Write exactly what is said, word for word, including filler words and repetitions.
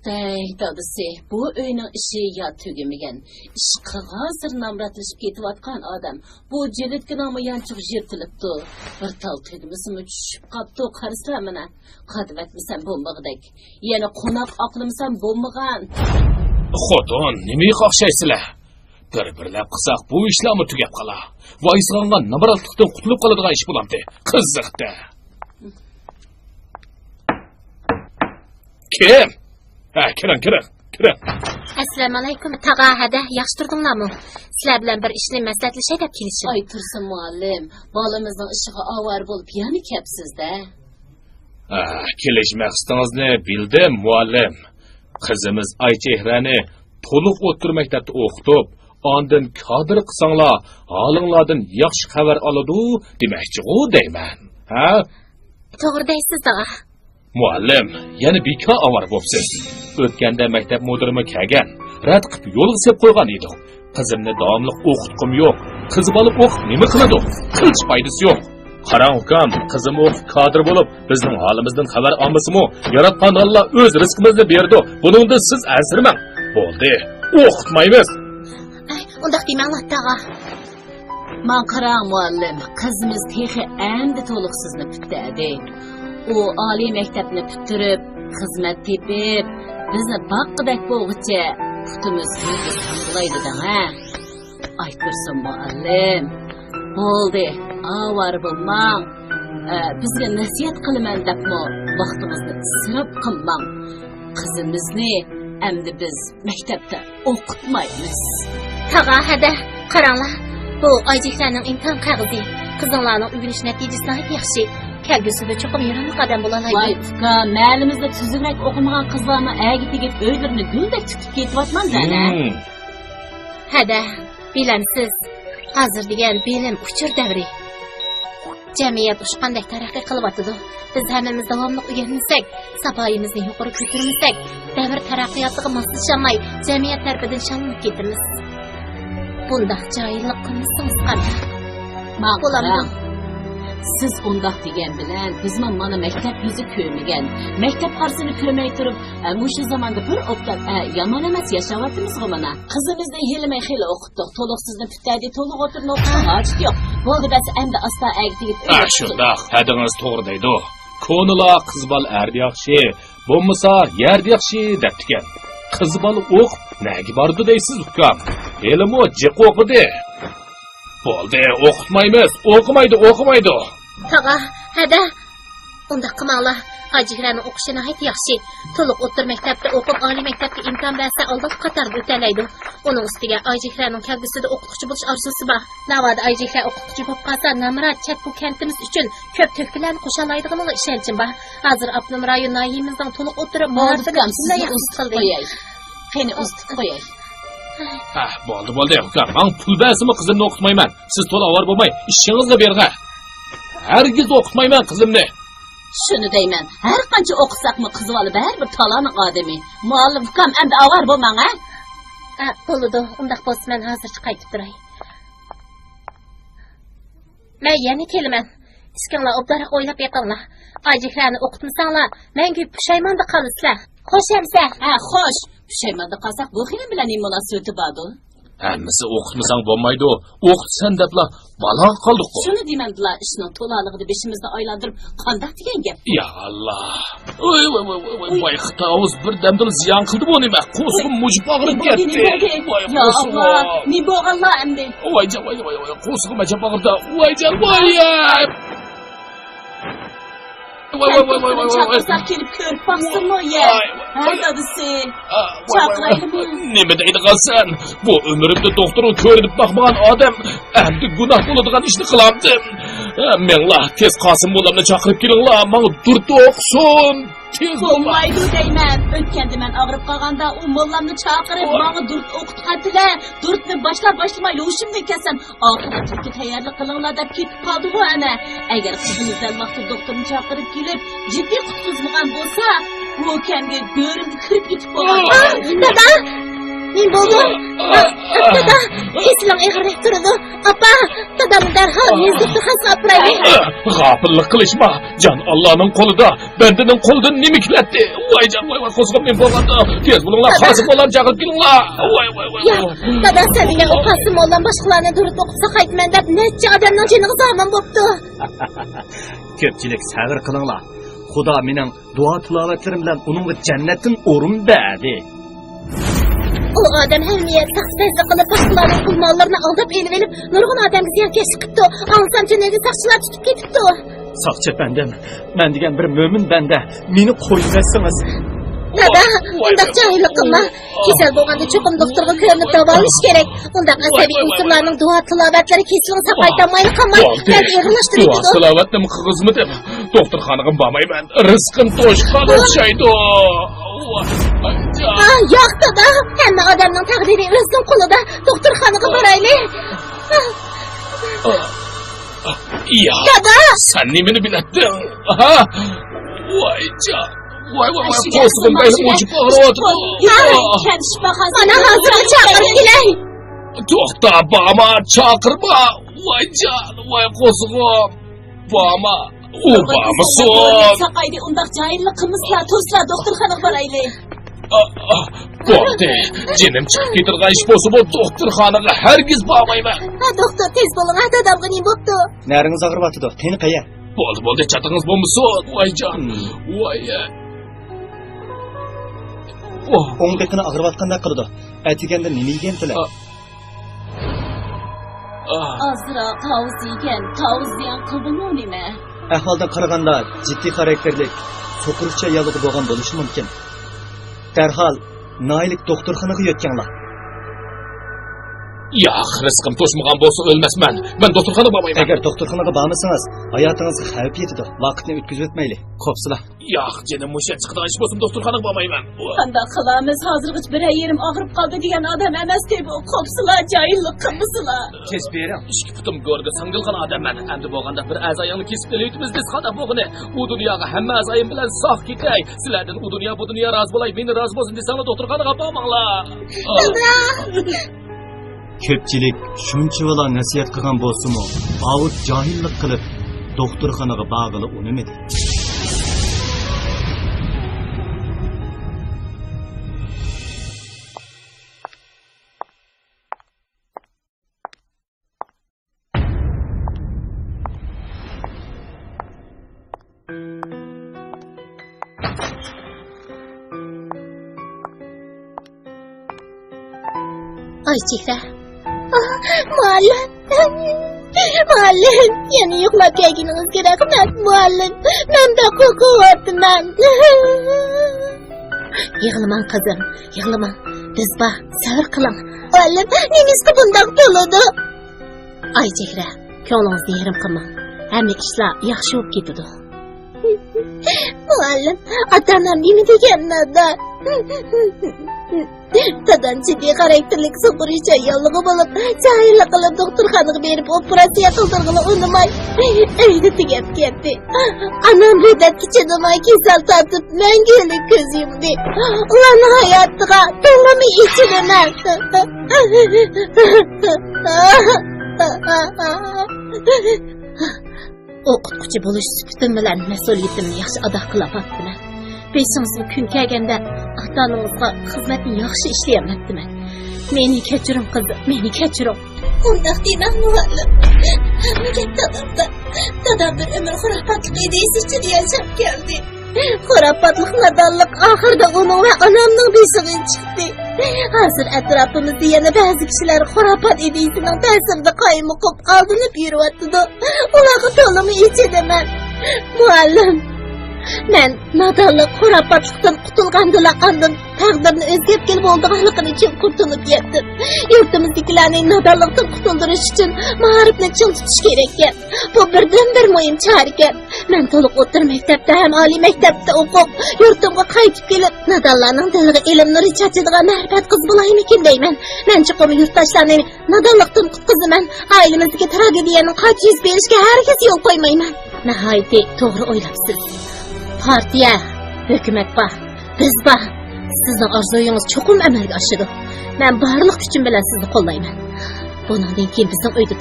ئەي، دادىسى، بۇ ئۆينىڭ ئىشى يا تۈگىمىگەن، ئىش قىلغانسېرى نامراتلىشىپ كېتىۋاتقان ئادەم. بۇ جىلىتكىنىڭمۇ يانچۇقى يىرتىلىپتۇ. بىر تال تۈگمىسىمۇ چۈشۈپ قاپتۇ، قارىسىلا مانا. قادىۋەتمىسەم بولمىغۇدەك. يەنە قوناق ئاقلىمىسام بولمىغان. خوتۇن، نېمىگە قاقشايسىلەر؟ بىر-بىرلەپ قىلساق، بۇ ئىشلارمۇ تۈگەپ قالا. ۋايسىغانغا نامراتلىقتىن قۇتۇلۇپ قالىدىغان ئىش بولامتى؟ قىزىقتى. كىم؟ ھە، كىرىڭ، كىرىڭ، كىرىڭ. ئەسسالامۇئەلەيكۇم، تاغا، ھەدە، ياخشى تۇردۇڭلارمۇ؟ سىلەر بىلەن بىر ئىشنى مەسلىھەتلىشەي دەپ كېلىشتىم. ئايتۇرسۇن مۇئەللىم، بالىمىزنىڭ ئىشىغا ئاۋارە بولۇپ يەنە كەپسىز-دە. ھە، كېلىش مەقسىتىڭىزنى بىلدىم، مۇئەللىم. قىزىمىز ئايچېھرەنى تولۇق ئوتتۇرا مەكتەپتە ئوقۇتۇپ، ئاندىن كادىر قىلساڭلار، ھالىڭلاردىن ياخشى خەۋەر ئالىدۇ دېمەكچىغۇ دەيمەن. ھە؟ توغرا دەيسىز، تاغا. مۇئەللىم، يەنە بىكار ئاۋارە بوپسىز. ئۆتكەندە مەكتەپ مۇدىرىمۇ كەلگەن، رەت قىلىپ يولغا سېلىپ قويغان ئىدۇق. قىزىمنى داۋاملىق ئوقۇتقۇم يوق. قىز بالا ئوقۇپ نېمە قىلىدۇ؟ قىلچە پايدىسى يوق. قاراڭ ئۇكام، قىزىم ئوقۇپ كادىر بولۇپ، بىزنىڭ ھالىمىزدىن خەۋەر ئالمىسىمۇ، ياراتقان ئاللا ئۆز رىزقىمىزنى بېرىدۇ. بۇنىڭدىن سىز ئەنسىرىمەڭ. بولدى، ئوقۇتمايمىز. ئاي، ئۇنداق دېمەڭلار، تاغا. ماڭا قاراڭ، مۇئەللىم، قىزىمىز تېخى ئەمدى تولۇق سىزنى پۈتتۈردى. ئۇ ئالىي مەكتەپنى پۈتتۈرۈپ، خىزمەت تېپىپ، بىزنى باققۇدەك بولغۇچە پۇتىمىز گۈلگە سانغىلاي دېدىڭ، ھە؟ ئايتۇرسۇن مۇئەللىم، بولدى، ئاۋارە بولماڭ. ئە، بىزگە نەسىھەت قىلىمەن دەپمۇ ۋاقتىڭىزنى ئىسراپ قىلماڭ. قىزىمىزنى ئەمدى بىز مەكتەپتە ئوقۇتمايمىز. تاغا، ھەدە، قاراڭلار. بۇ ئايجېھرەنىڭ ئىمتىھان قەغىزى. قىزىڭلارنىڭ ئۆگىنىش نەتىجىسى ناھايىتى ياخشى. كەلگۈسىدە چوقۇم ياراملىق ئادەم بولالمايدۇ. ۋاي ئۇكا، مەھەللىمىزدە تۈزۈكرەك ئوقۇمىغان قىزلارمۇ ئەگە تېگىپ ئۆيلىرىنى گۈلدەك تۇتۇپ كېتىۋاتمامدۇ ئەنە؟ ھەدە، بىلەمسىز، ھازىر دېگەن بىلىم ئۇچۇر دەۋرى. جەمئىيەت ئۇچقاندەك تەرەققىي قىلىۋاتىدۇ. بىز ھەممىمىز داۋاملىق ئۆگەنمىسەك، ساپايىمىزنى يۇقىرى كۆتۈرمىسەك، دەۋر تەرەققىياتىغا ماسلىشالماي، جەمئىيەت تەرىپىدىن شاللىنىپ كېتىمىز. بۇنداق جاھىللىق قىلمىسىڭىز قانداق؟ ماقۇل بولامدۇ؟ سىز ئۇنداق دېگەن بىلەن، بىزمۇ مانا مەكتەپ يۈزى كۆرمىگەن، مەكتەپ قارىسىنى كۆرمەي تۇرۇپ، ئە، مۇشۇ زاماندا بىر ئوبدان، ئە، يامان ئەمەس، ياشاۋاتىمىزغۇ مانا. قىزىمىزنى ھېلىمۇ خېلى ئوقۇتتۇق. تولۇق سىزنى پۈتتۈردى، تولۇق ئوتتۇرىنى ئوقۇشقا ھاجىتى يوق. بولدى، بەس، ئەمدى ئاستا ئەگىپ تېگىپ ئۆيگە چىقىڭ. شۇنداق، ھەدىڭىز توغرا دەيدۇ. كونىلار قىز بالا ئەردە ياخشى، بولمىسا يەردە ياخشى دەپتىكەن. قىز بالا ئوقۇپ نەگە بارىدۇ دەيسىز، ئۇكام؟ ھېلىمۇ جىق ئوقۇدى. بولدى، ئوقۇتمايمىز، ئوقۇمايدۇ، ئوقۇمايدۇ. تاغا، ھەدە. ئۇنداق قىلماڭلار، ئايجېھرەنىڭ ئوقۇشى ناھايىتى ياخشى. تولۇق ئوتتۇرا مەكتەپتە ئوقۇپ، ئالىي مەكتەپكە ئىمتىھان بەرسە، ئالدىنقى قاتاردا ئۆتەلەيدۇ. ئۇنىڭ ئۈستىگە ئايجېھرەنىڭ كەلگۈسىدە ئوقۇتقۇچى بولۇش ئارزۇسى بار. ناۋادا ئايجېھرە ئوقۇتقۇچى بولۇپ قالسا، نامرات چەت بۇ كەنتىمىز ئۈچۈن كۆپ تۆھپىلەرنى قوشالايدىغىنىغا ئىشەنچىم بار. ھازىر ئاپتونوم رايون ناھىيەمىزنىڭ تولۇق ئوتتۇرا مائارىپىنى پۈتۈنلەي ياخشى قىلدى. قېنى ئۇزىتىپ قوياي. ھە، بولدى، بولدى، ئۇكام، ماڭا پۇل بەرسىمۇ قىزىمنى ئوقۇتمايمەن. سىز تولا ئاۋارە بولماي، ئىشىڭىزغا بېرىڭە. ھەرگىز ئوقۇتمايمەن قىزىمنى. شۇنى دەيمەن، ھەر قانچە ئوقۇتساقمۇ قىز بالا بەرىبىر تالانىڭ ئادىمى. مۇئەللىم ئۇكام، ئەمدى ئاۋارە بولماڭ، ھە؟ ئە، بولىدۇ، ئۇنداق بولسا مەن ھازىرچە قايتىپ تۇراي. مەن يەنە كېلىمەن. ئىككىڭلار ئوبدانراق ئويلاپ بېقىڭلار. ئايجېھرەنى ئوقۇتمىساڭلار، مەڭگۈ پۇشايماندا قالىسىلەر. خوش ئەمىسە. ھە، خوش. پۇشايماندا قالساق، بۇ خېنىم بىلەن نېمە مۇناسىۋىتى باردۇ؟ ھەممىسى ئوقۇتمىساڭ بولمايدۇ، ئوقۇتىسەن دەپلا بالاغا قالدۇققۇ. شۇنى دېمەمدىلا، ئىشنىڭ تولالىقىدا بېشىمىزنى ئايلاندۇرۇپ، قانداق دېگەن گەپ؟ يا ئاللا. ۋاي، ۋاي، ۋاي، ۋاي، ۋاي، ۋاي، خىتاۋۇز بىردەمدىلا زىيان قىلدىمۇ نېمە؟ قوسىقىم مۇجۇپ ئاغرىپ كەتتى. ۋاي، يا قوسۇقۇم. ئاللا، نېمە بولغانلا ئەمدى؟ ۋايجان، ۋاي، ۋاي، ۋاي، قوسۇقۇم ئەجەب ئاغرىدى. ۋايجان، ۋاي، يا. ۋاي، ۋاي، ۋاي، ۋاي، ۋاي، ۋاي، ۋاي. چاقىرساق كېلىپ كۆرۈپ باقسىنمۇ، يە؟ ۋاي، ھە، ۋاي، دادىسى؟ ئا، ۋاي، ۋاي، ۋاي. چاقىرايلىمۇ؟ نېمە دەيدىغانسەن؟ بۇ ئۆمرۈمدە دوختۇرغا كۆرۈنۈپ باقمىغان ئادەم ئەمدى گۇناھ بولىدىغان ئىشنى قىلامدىم. مېڭلا، تېز قاسىم موللامنى چاقىرىپ كېلىڭلا، ماڭا دۇرت ئوقۇسۇن. تېز بولما. بولمايدۇ دەيمەن. ئۆتكەندە مەن ئاغرىپ قالغاندا ئۇ موللامنى چاقىرىپ، ۋاي. ماڭا دۇرت ئوقۇتقانتىلە. دۇرتنى باشلاپ باشلىمايلا ھوشۇمدىن كەتسەم، ئاخىرى تۈركە تەييارلىق قىلىڭلار دەپ كېتىپ قالدىغۇ ئەنە. ئەگەر قىزىمىز دەل ۋاقتىدا دوختۇرنى چاقىرىپ كېلىپ، جىددىي قۇتقۇزمىغان بولسا، بۇ كەمگە گۆرۈمدە كىرىپ كېتىپ بولغان. دادا! نېمە بولدى؟ دادا، كېسىلىڭ ئېغىرلاپ تۇرىدۇ. ئاپا، دادامنى دەرھال يېزا دوختۇرخانىسىغا ئاپىرايلى. غاپىللىق قىلىشما. جان ئاللانىڭ قولىدا، بەندىنىڭ قولىدىن نېمە كېلەتتى؟ ۋاي جان، ۋاي، ۋاي، قوزغىم نېمە بولغاندا؟ تېز بولۇڭلار، دادا. قاسىم موللام چاقىرىپ كېلىڭلار. ۋاي، ۋاي، ۋاي، ياق، ۋاي. دادا، سەن دېگەن ئۇ قاسىم موللام باشقىلارنى دۇرۇت ئوقۇپ ساقايتىمەن دەپ نەچچە ئادەمنىڭ جېنىغا زامىن بوپتۇ. كۆپچىلىك سەۋر قىلىڭلار. خۇدا مېنىڭ دۇئا تىلاۋەتلىرىم بىلەن ئۇنىڭغا جەننەتتىن ئورۇن بەردى. ئۇ ئادەم ھەممە يەردە ساقچى-پەزلىك قىلىپ، باشقىلارنىڭ پۇل-ماللىرىنى ئالداپ ئېلىۋېلىپ، نۇرغۇن ئادەمگە زىيانكەشلىك قىپتۇ. ئاڭلىسام، تۈنۈگۈن ساقچىلار تۇتۇپ كېتىپتۇ. ساقچى ئەپەندىم، مەن دېگەن بىر مۆمىن بەندە، مېنى قويۇۋەتسىڭىز. دادا، ئۇنداق جاھىللىق قىلما. كېسەل بولغاندا چوقۇم دوختۇرغا كۆرۈنۈپ داۋالىنىش كېرەك. ئۇنداق ئەسەبىي ئۇنسۇرلارنىڭ دۇئا تىلاۋەتلىرى كېسىلىڭ ساقايتالمايلا قالماي، بەك ئېغىرلاشتۇرۇۋېتىدۇ. دۇئا تىلاۋەتنىمۇ قىلغۇزمىدىم. دوختۇرخانىغا بارمايمەن. رىزقىم توشقان ئوخشايدۇ. ۋاي جان. ئا، ياق، دادا. ھەممە ئادەمنىڭ تەقدىرى ئۆزىنىڭ قولىدا. دوختۇرخانىغا بارايلى. يا، دادا! سەن نېمىنى بىلەتتىڭ؟ ھا؟ ۋاي جان. ۋاي، ۋاي، ۋاي، قورسىقىم بەك ئوچۇق ئاغرىۋاتىدۇ. مانا ھازىرلا چاقىرىپ كېلەي. توختا، بارما، چاقىرما. ۋاي جان، ۋاي قورسىقىم. بارما. ئۇ بارمىسۇن. ساقايدى، ئۇنداق جاھىللىق قىلمىسىلا، تۇرسىلا، دوختۇرخانىغا بارايلى. ئا، ئا، بولدى. جېنىم چىقىپ كېتىدىغان ئىش بولسىمۇ، دوختۇرخانىغا ھەرگىز بارمايمەن. ھە، دوختۇر، تېز بولۇڭ، ھە، دادامغا نېمە بوپتۇ؟ نەرىڭىز ئاغرىۋاتىدۇ، قېنى قەيە؟ بولدى، بولدى، چاتىقىڭىز بولمىسۇن. ۋايجان، ۋاي. ئوھ. ئوڭ بېقىنى ئاغرىۋاتقاندەك قىلىدۇ. ئەتىگەندە نېمە يېگەنتىلە؟ ئا. ئا. ئازراق تاۋۇز يېگەن، تاۋۇز زىيان قىلدىمۇ نېمە؟ ئەھۋالدىن قارىغاندا، جىددىي خاراكتېرلىك سوقۇرۇق چاي ياللۇغى بولغان بولۇشى مۇمكىن. دەرھال ناھىيەلىك دوختۇرخانىغا يۆتكەڭلار. ياق، رىزقىم توشمىغان بولسا ئۆلمەسمەن. مەن دوختۇرخانىغا بارمايمەن. ئەگەر دوختۇرخانىغا بارمىسىڭىز، ھاياتىڭىزغا خەۋپ يېتىدۇ. ۋاقىتنى ئۆتكۈزۈۋەتمەيلى. قوپسىلا. ياق، جېنىم مۇشۇ يەر چىقىدىغان ئىش بولسىمۇ دوختۇرخانىغا بارمايمەن. قانداق قىلىمىز؟ ھازىرغىچە بىرەر يېرىم ئاغرىپ قالدى دېگەن ئادەم ئەمەستى بۇ. قوپسىلا، جاھىللىق قىلمىسىلا. تېز بېرىڭ. ئىككى پۇتۇم گۆرگە سىڭىلغان ئادەممەن. ئەمدى بولغاندا بىر ئەزايىڭنى كېسىپ ئېلىۋېتىمىز دېسە قانداق بولغىنى؟ ئۇ دۇنياغا ھەممە ئەزايىم بىلەن ساق كېتەي. سىلەردىن ئۇ دۇنيا، بۇ دۇنيا رازى بولاي، مېنى رازى بولسۇن دېسەڭلار دوختۇرخانىغا بارماڭلار. كۆپچىلىك شۇنچىۋالا نەسىھەت قىلغان بولسىمۇ، ئاۋۇت جاھىللىق قىلىپ، دوختۇرخانىغا بارغىلى ئۇنىمىدى. ئايچېھرە. ئاھ، مۇئەللىم. مۇئەللىم، يەنە يوقلاپ كەلگىنىڭىزگە رەھمەت، مۇئەللىم. مەن بەك قورقۇۋاتىمەن. يىغلىماڭ، قىزىم، يىغلىماڭ. بىز بار، سەۋر قىلىڭ. مۇئەللىم، نېمىشقا بۇنداق بولىدۇ؟ ئايچېھرە، كۆڭلىڭىزنى يېرىم قىلماڭ. ھەممە ئىشلار ياخشى بولۇپ كېتىدۇ. مۇئەللىم، ئاتا-ئانام نېمە دېگەن نادان؟ دادام جىددىي خاراكتېرلىك سوقۇرۇش چاي ياللۇغى بولۇپ، جاھىللىق قىلىپ دوختۇرخانىغا بېرىپ ئوپېراتسىيە قىلدۇرغىلى ئۇنىماي، ئۆيدە تۈگەپ كەتتى. ئانام بۇ دەردكە چىدىماي كېسەل تارتىپ، مەڭگۈلۈك كۆز يۇمدى. ئۇلارنىڭ ھاياتىغا تولىمۇ ئېچىنىمەن. ئوقۇتقۇچى بولۇش سۈپىتىم بىلەن مەسئۇلىيىتىمنى ياخشى ئادا قىلالاپتىمەن. بېشىڭىزغا كۈن كەلگەندە ئاتا-ئانىڭىزغا خىزمەتنى ياخشى ئىشلىيەلمەپتىمەن. مېنى كەچۈرۈڭ، قىزىم، مېنى كەچۈرۈڭ. ئۇنداق دېمەڭ، مۇئەللىم. ھەممە گەپ دادامدا. دادام بىر ئۆمۈر خۇراپاتلىق ئىدىيىسى ئىچىدە ياشاپ كەلدى. خۇراپاتلىق، نادانلىق ئاخىرىدا ئۇنىڭ ۋە ئانامنىڭ بېشىغا چىقتى. ھازىر ئەتراپىمىزدا يەنە بەزى كىشىلەر خۇراپات ئىدىيىسىنىڭ تەسىرىدە قايمۇقۇپ، ئالدىنىپ يۈرۈۋاتىدۇ. ئۇلارغا تولىمۇ ئېچىنىمەن. مۇئەللىم، مەن نادانلىق، خۇراپاتلىقتىن قۇتۇلغاندىلا، ئاندىن تەقدىرنى ئۆزگەرتكىلى بولىدىغانلىقىنى چوڭقۇر تونۇپ يەتتىم. يۇرتىمىزدىكىلەرنى نادانلىقتىن قۇتۇلدۇرۇش ئۈچۈن مائارىپنى چىڭ تۇتۇش كېرەككەن. بۇ بىردىنبىر مۇھىم چارىكەن. مەن تولۇق ئوتتۇرا مەكتەپتە ھەم ئالىي مەكتەپتە ئوقۇپ، يۇرتۇمغا قايتىپ كېلىپ، نادانلارنىڭ دىلىغا ئىلىم نۇرى چاچىدىغان مەرىپەت قىزى بولايمىكىن دەيمەن. مەن چوقۇم يۇرتداشلارنى نادانلىقتىن قۇتقۇزىمەن. ئائىلىمىزدىكى تراگېدىيەنىڭ قايتا يۈز بېرىشىگە ھەرگىز يول قويمايمەن. ناھايىتى توغرا ئويلاپسىز. پارتىيە، ھۆكۈمەت بار، بىز بار. سىزنىڭ ئارزۇيىڭىز چوقۇم ئەمەلگە ئاشىدۇ. مەن بارلىق كۈچۈم بىلەن سىزنى قوللايمەن. بۇنىڭدىن كېيىن بىزنىڭ ئۆيدە